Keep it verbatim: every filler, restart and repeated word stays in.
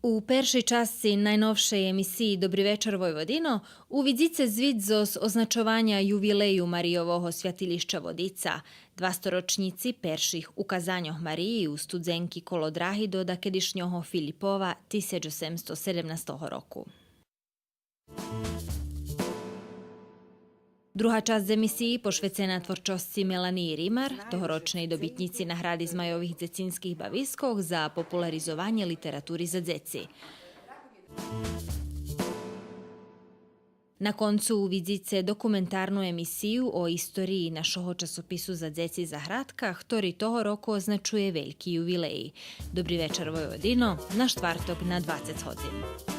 У першей часци найновшей емисиї Добри вечар, Войводино увидзице звит зоз означованя ювилею Марийового святилища Водица, двасторочнїци перших указаньох Мариї у студзенки коло драги до дакедишнього Филипова тисяч осемсто седемнастого року. Друга часц емисиї пошвецена творчосци Меланиї Римар, тогорочней добитнїци награди Змайових дзецинских бавискох за популаризованє литератури за дзеци. На концу увидзице документарну емисию о историї нашого часопису за дзеци Заградка, хтори того року означує вельки ювилеї. Добри вечар, Войводино, на штварток на двацец годзин.